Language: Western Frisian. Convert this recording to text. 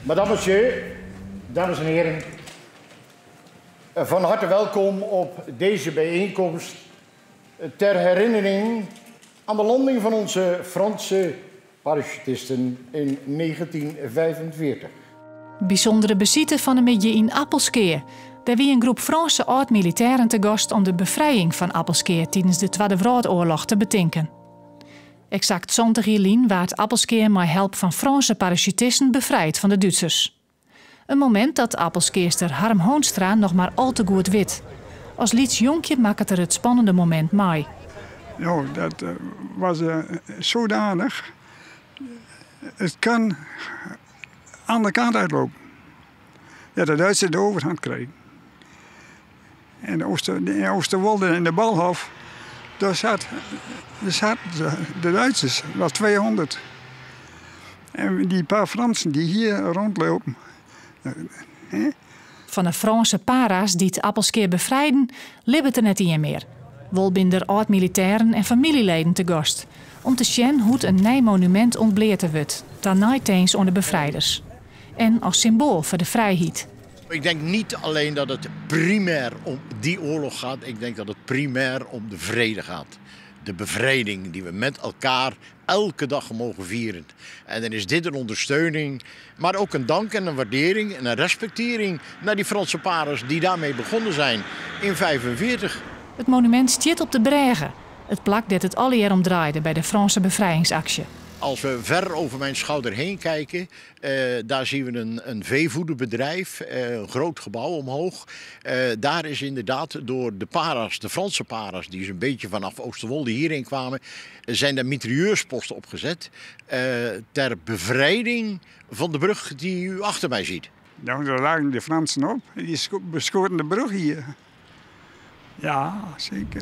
Madame, monsieur, dames en heren, van harte welkom op deze bijeenkomst ter herinnering aan de landing van onze Franse parachutisten in 1945. Bysûndere besite fan 'e middei yn Appelskea. Dêr wie in groep Frânske âld-militêren te gast om de befrijing fan Appelskea tidens de Twadde Wrâldoarloch te betinken. Eksakt 70 jier lyn waard Appelskea mei help fan Frânske parasjutisten befrijd fan de Dútsers. In momint dat Appelskeaster Harm Hoonstra noch mar al te goed wit. As lyts jonkje makket er it spannende momint mei. No, dat was zodanig. Het kan andere kant uitlopen. Dat de Duitsers de overhand kregen. En Ooster, in Oosterwolde in de Balhof, daar zat, daar zaten de Duitsers, wel 200. En die paar Fransen die hier rondlopen. Hè? Fan de Frânske para's dy't Appelskea befrijden, libbet der net ien mear. Wol binne der âld-militêren en famyljeleden te gast om te sjen hoe't in nij monumint ûntbleate wurdt, ta neitins oan de befrijders. En as symboal foar de frijheid. Ik denk niet alleen dat het primair om die oorlog gaat. Ik denk dat het primair om de vrede gaat. De bevrijding die we met elkaar elke dag mogen vieren. En dan is dit een ondersteuning, maar ook een dank en een waardering en een respectering naar die Franse para's die daarmee begonnen zijn in 45. It monumint stiet op de brêge, it plak dêr't it allegear om draaide by de Frânske befrijingsaksje. Als we ver over mijn schouder heen kijken, daar zien we een veevoederbedrijf, een groot gebouw omhoog. Daar is inderdaad door de para's, de Franse para's, die zo'n beetje vanaf Oosterwolde hierheen kwamen, zijn daar mitrailleursposten opgezet ter bevrijding van de brug die u achter mij ziet. Nou, daar lagen de Fransen op. Die beschoten de brug hier. Ja, zeker.